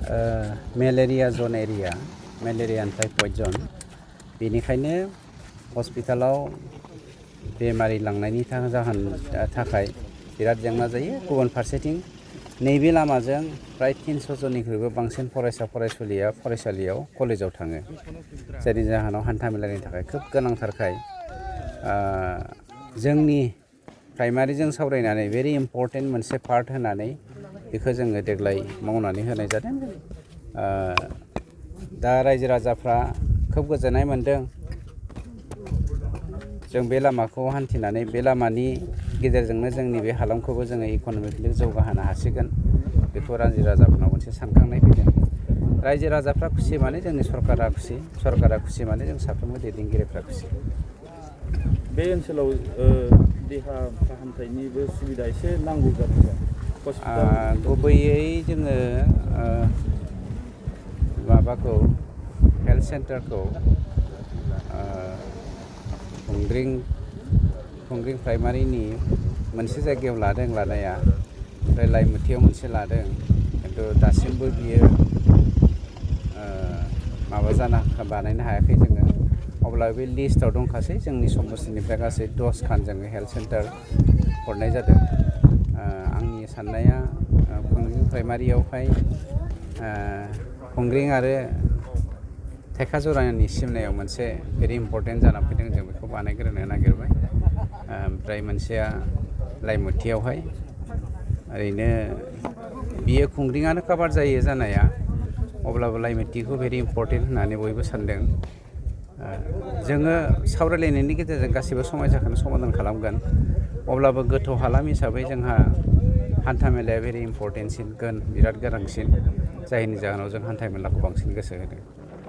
Malaria जन area malaria and typhoid जन बेनिखायनो हस्पिटालाव बेमारि लांनायनि थाखाय बिराद जेंना जायो। गुबुन फारसेथिं नैबे लामाजों प्राय 300 जननिख्रुइबो बांसिन फरायसा फरायसालियाव कलेजाव थाङो, जायनि जाहोनाव हान्थामेलानि थाखाय खोब गोनांथारखाय जोंनि प्राइमारिजों सावरायनानै भेरि इम्पर्टेन्ट मोनसे पार्ट होनानै बेखौ जोङो देग्लाय मावनानै होनाय जादों। दा रायजो राजाफ्रा खोब गोजोननाय मोनदों। जों बे लामाखौ हान्थिनानै बे लामानि गेजेरजोंनो जोंनि बे हालामखौबो जोङो इक'नमिकेलि जौगाहोनो हासिगोन, बेखौ रायजो राजाफोरनाव मोनसे सानखांनाय फैदों। रायजो राजाफ्रा खुसि माने जोंनि सरकारा खुसि माने जों साफ्रोमबो दैदेनगिरिफ्रा खुसि। बे ओनसोलाव देहा फाहामथायनिबो सुबिदा एसे नांगौ जादों। गुबैयै जोङो माबाखौ हेल्थ सेन्टारखौ खुंग्रिं प्राइमारिनि मोनसे जायगायाव लादों लानाया, ओमफ्राय लाइमुथियाव मोनसे लादों, खिन्थु दासिमबो बियो बानायनो हायाखै जोङो। अब्ला बे लिस्टआव दंखासै जोंनि समस्तिनिफ्राय गासै 10 खान जोङो हेल्थ सेन्टार हरनाय जादों। आंनि साननाया खुंग्रिं प्राइमारियावहाय खुंग्रिं आरो थेखाजरानि सिमनायाव मोनसे भेरि इम्पर्टेन्ट जानानै फैदों, जों बेखौ बानायग्रोनो नागिरबाय। ओमफ्राय मोनसेया लाइमुथियावहाय, ओरैनो बियो खुंग्रिङानो काभार जायो जानाया, अब्लाबो लाइमुथिखौ भेरि इम्पर्टेन्ट होननानै बयबो सानदों। जोङो सावरायलायनायनि गेजेरजों गासिबो समस्याखौनो समाधान खालामगोन, अब्लाबो गोथौ हालाम हिसाबै जोंहा हान्था मेलाया भेरि इम्पर्टेन्टसिन, बिराद गोनांसिन, जायनि जाहोनाव जों हान्था मेलाखौ बांसिन गोसो होदों।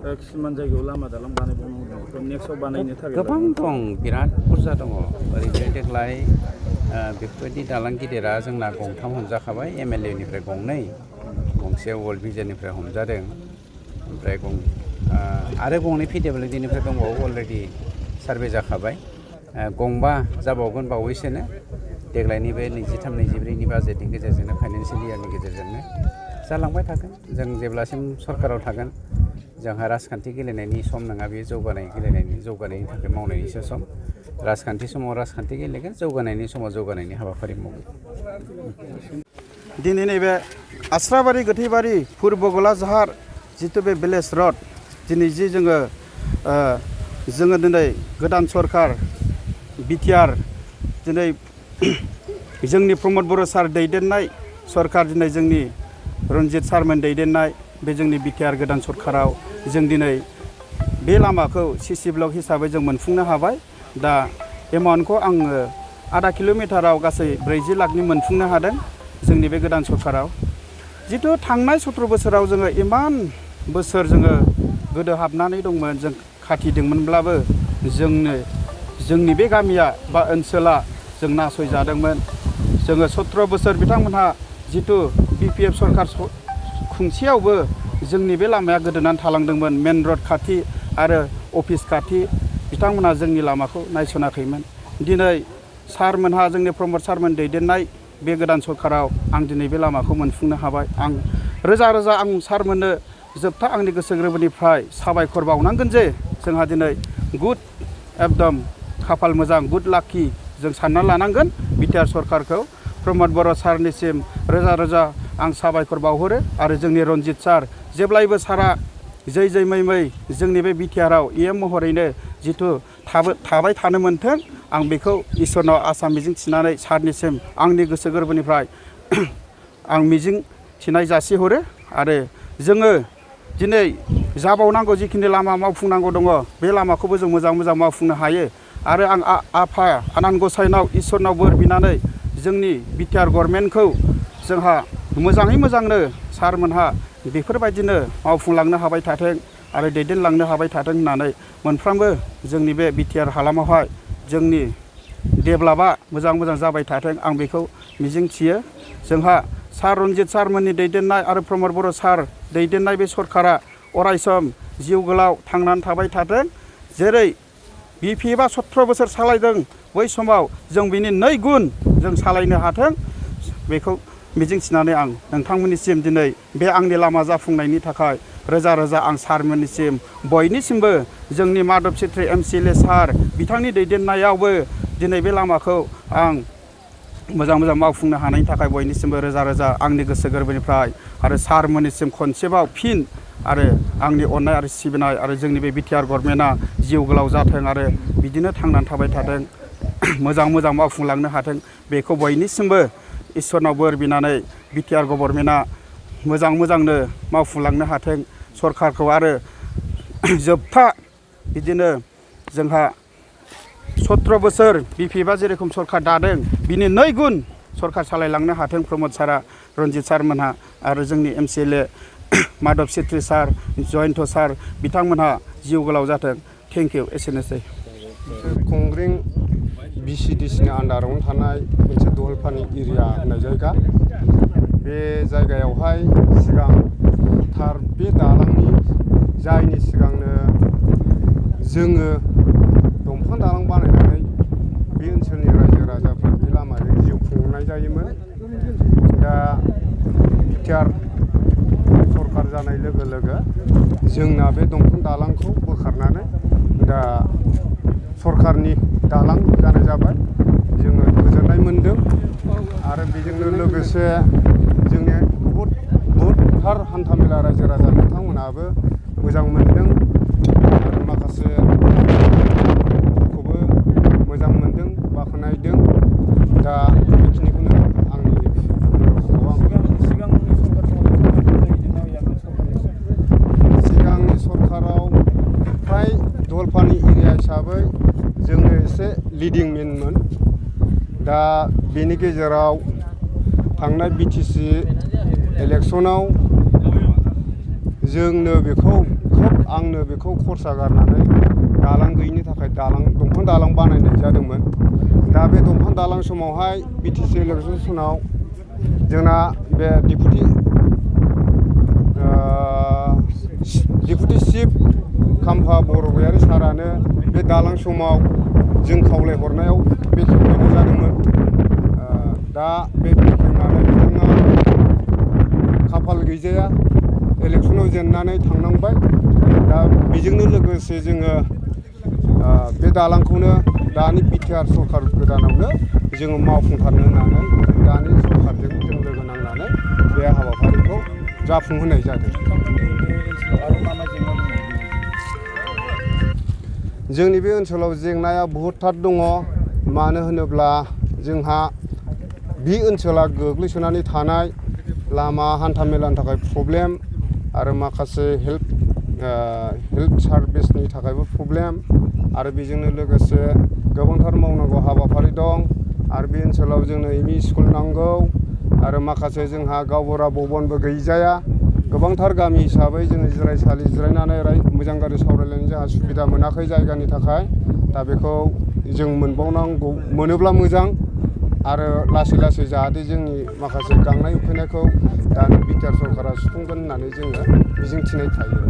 किसुमान जायगायाव लामा दालां बानायबावनांगौ, नेक्स्टआव बानायनो थाखाय गोबां दं, बिराद बुरजा दङ। ओरैनो देग्लाय बेफोरबायदि दालां गिदिरा जोंना 2 हमजाखाबाय, MLA निफ्राय 2, गंसे वर्ल्ड भिजननिफ्राय हमजादों, ओमफ्राय आरो 2 PWD निफ्राय दंबावो, अलरेडि सार्भे जाखाबाय। 5 जाबावगोन बावैसोनो, देग्लायनि बे 23-24 बाजेटनि गेजेरजोंनो, फाइनान्सियेल इयारनि गेजेरजोंनो जालांबाय थागोन। जों जेब्लासिम सरकाराव थागोन, जोंहा राजखान्थि गेलेनायनि सम नङा, बे जौगानायनि थाखाय मावनायनिसो सम। राजखान्थि समाव राजखान्थि गेलेगोन, जौगानायनि समाव जौगानायनि हाबाफारि मावगोन। दिनै नैबे आस्राबारि गोथैबारि पुर्बगला जाहार जितु बे भिलेज रड, दिनै जि जोङो दिनै गोदान सरकार बिटिआर, दिनै जोंनि प्रमद बर' सार दैदेननाय सरकार, दिनै जोंनि रन्जित सारमोन दैदेननाय बे जोंनि बिटिआर गोदान सरकाराव जों दिनै बे लामाखौ CC ब्लक हिसाबै जों मोनफुंनो हाबाय। दा एमाउन्टखौ आङो आधा किल'मिटाराव गासै 40 लाखनि मोनफुंनो हादों जोंनि बे गोदान सरकाराव। जितु थांनाय 17 बोसोराव जोङो इमान बोसोर जोङो गोदो हाबनानै दंमोन, जों खाथिदोंमोनब्लाबो जोंनि बे गामिया बा ओनसोला जों नासयजादोंमोन। जोङो 17 बोसोर बिथांमोनहा जितु BPF सरकार खुंसेयावबो जोंनि बे लामाया गोदोनानै थालांदोंमोन। मेन रड खाथि आरो अफिस खाथि बिथांमोनहा जोंनि लामाखौ नायसनाखैमोन। दिनै सारमोनहा, जोंनि प्रमद सारमोन दैदेननाय बे गोदान सरकाराव आं दिनै बे लामाखौ मोनफुंनो हाबाय। आं रोजा आं सारमोननो जोबथा आंनि गोसो गोरबोनिफ्राय साबायखर बावनांगोन जे जोंहा दिनै गुड, एकदम खाफाल मोजां, गुड लाखि जों सानना लानांगोन बिटिआर सरकारखौ। प्रमद बर' सारनिसिम रोजा आं साबायखर बावहरो। आरो जोंनि रन्जित सार, जेब्लायबो सारा जै मै जोंनि बे बिटिआराव EM महरैनो जितु थाबाय थानो मोन्थों, आं बेखौ इसोरनाव आसा मिजिं थिनानै सारनिसिम आंनि गोसो गोरबोनिफ्राय आं मिजिं थिनाय जासिहरो। आरो जोङो दिनै जाबावनांगौ जिखिनि लामा मावफुंनांगौ दङ, बे लामाखौबो जों मोजां मावफुंनो हायो। आरो आं आफा आनान गसाइनाव इसोरनाव बोर बिनानै जोंनि बिटिआर गभर्नमेन्टखौ जोंहा मोजांनो सारमोनहा बेफोरबायदिनो मावफुंलांनो हाबाय थाथों आरो दैदेनलांनो हाबाय थाथों होननानै मोनफ्रोमबो जोंनि बे बिटिआर हालामावहाय जोंनि डेभेलपआ मोजां जाबाय थाथों, आं बेखौ मिजिंथियो। जोंहा सार रन्जित सारमोननि दैदेननाय आरो प्रमद बर' सार दैदेननाय बे सरकारा अरायसम जिउ गोलाव थांनानै थाबाय थाथों। जेरै BPFआ 17 बोसोर सालायदों, बै समाव जों बिनि 2 गुन जों सालायनो हाथों, बेखौ मिजिंथिनानै आं नोंथांमोननिसिम दिनै बे आंनि लामा जाफुंनायनि थाखाय रोजा रोजा आं सारमोननिसिम बयनिसिमबो जोंनि माधब चेत्रि MCLA सार बिथांनि दैदेननायावबो दिनै बे लामाखौ आं मोजां मावफुंनो हानायनि थाखाय बयनिसिमबो रोजा रोजा आंनि गोसो गोरबोनिफ्राय आरो सारमोननिसिम खनसेबाव फिन आरो आंनि अननाय आरो सिबिनाय आरो जोंनि बे बिटिआर गभर्नमेन्टआ जिउ गोलाव जाथों आरो बिदिनो थांनानै थाबाय थाथों मोजां मावफुंलांनो हाथों बेखौ बयनिसिमबो इसोरनाव बोर बिनानै बिटिआर गभर्नमेन्टआ मोजांनो मावफुंलांनो हाथों सरकारखौ आरो जोबथा बिदिनो जोंहा 17 बोसोर बिपिएफआ जेरेखम सरकार दादों बिनि 2 गुन सरकार सालायलांनो हाथों प्रमद सारा रनजित सारमोनहा आरो जोंनि MCLA माधब चेत्रि सार जयन्त सार बिथांमोनहा जिउ गोलाव जाथों थेंक इउ एसेनोसै कंग्रिं BCDCनि आन्डारावनो थानाय मोनसे दहलपानि एरिया होननाय जायगा बे जायगायावहाय सिगां थार बे दालांनि जायनि सिगांनो जोङो दंफां दालां बानायनानै बे ओनसोलनि रायजो राजाफ्रा बे लामाजों जिउ खुंनाय जायोमोन दा बिटिआर सरकार जानाय लोगो लोगो जोंना बे दंफां दालांखौ बोखारनानै दा सरकारनि दालां जानाय जाबाय जोङो गोजोननाय मोनदों आरो बेजोंनो लोगोसे जोंनि बहुतथार हान्थामेला रायजो राजा बिथांमोनहाबो मोजां मोनदों आरो माखासे खौबो मोजां मोनदों बाख्नायदों दा बेखिनिखौनो आंनि सिगांनि सरकाराव फ्राय दहलपानि एरिया हिसाबै जोङो एसे लिडिं मेनमोन दा बेनि गेजेराव थांनाय BTC इलेक्सनाव आंनो बेखौ खरसा गारनानै दालां गैयिनि थाखाय दंफां दालां बानायनाय जादोंमोन दा बे दंफां दालां समावहाय BTC इलेक्सन समाव जोंना बे डिपुटि चिफ खाम्फा बरगयारि सारानो बे दालां समाव जों खावलायहरनायाव बेखेवनाय जादोंमोन दा बे बेखेवनानै बिथाङा खाफाल गैजाया इलेक्सनाव जेननानै थांनांबाय दा बेजोंनो लोगोसे जोङो बे दालांखौनो दानि बिटिआर सरकार गोदानावनो जोङो मावफुंथारनो होननानै दानि सरकारजों जों लोगो नांनानै बे हाबाफारिखौ जाफुंहोनाय जादों जोंनि बे ओनसोलाव जेंनाया बहुतथार दङ मानो होनोब्ला जोंहा बे ओनसोला गोग्लैसोनानै थानाय लामा हान्थामेलानि थाखाय प्रब्लेम आरो माखासे हेल्थ सार्भिसनि थाखायबो प्रब्लेम आरो बेजोंनो लोगोसे गोबांथार मावनांगौ हाबाफारि दं आरो बे ओनसोलाव जोंनो ME स्कुल नांगौ आरो माखासे जोंहा गावबुरा भबनबो गैजाया गोबांथार गामि हिसाबै जोङो जिरायसालि जिरायनानै मोजां गाज्रि सावरायलायनो जोंहा सुबिदा मोनाखै जायगानि थाखाय दा बेखौ जों मोनबावनांगौ मोनोब्ला मोजां आरो लासै जाहाथे जोंनि माखासे गांनाय उखैनायखौ दानि बिटिआर सरकारा सुफुंगोन होननानै जोङो मिजिंथिनाय थायो।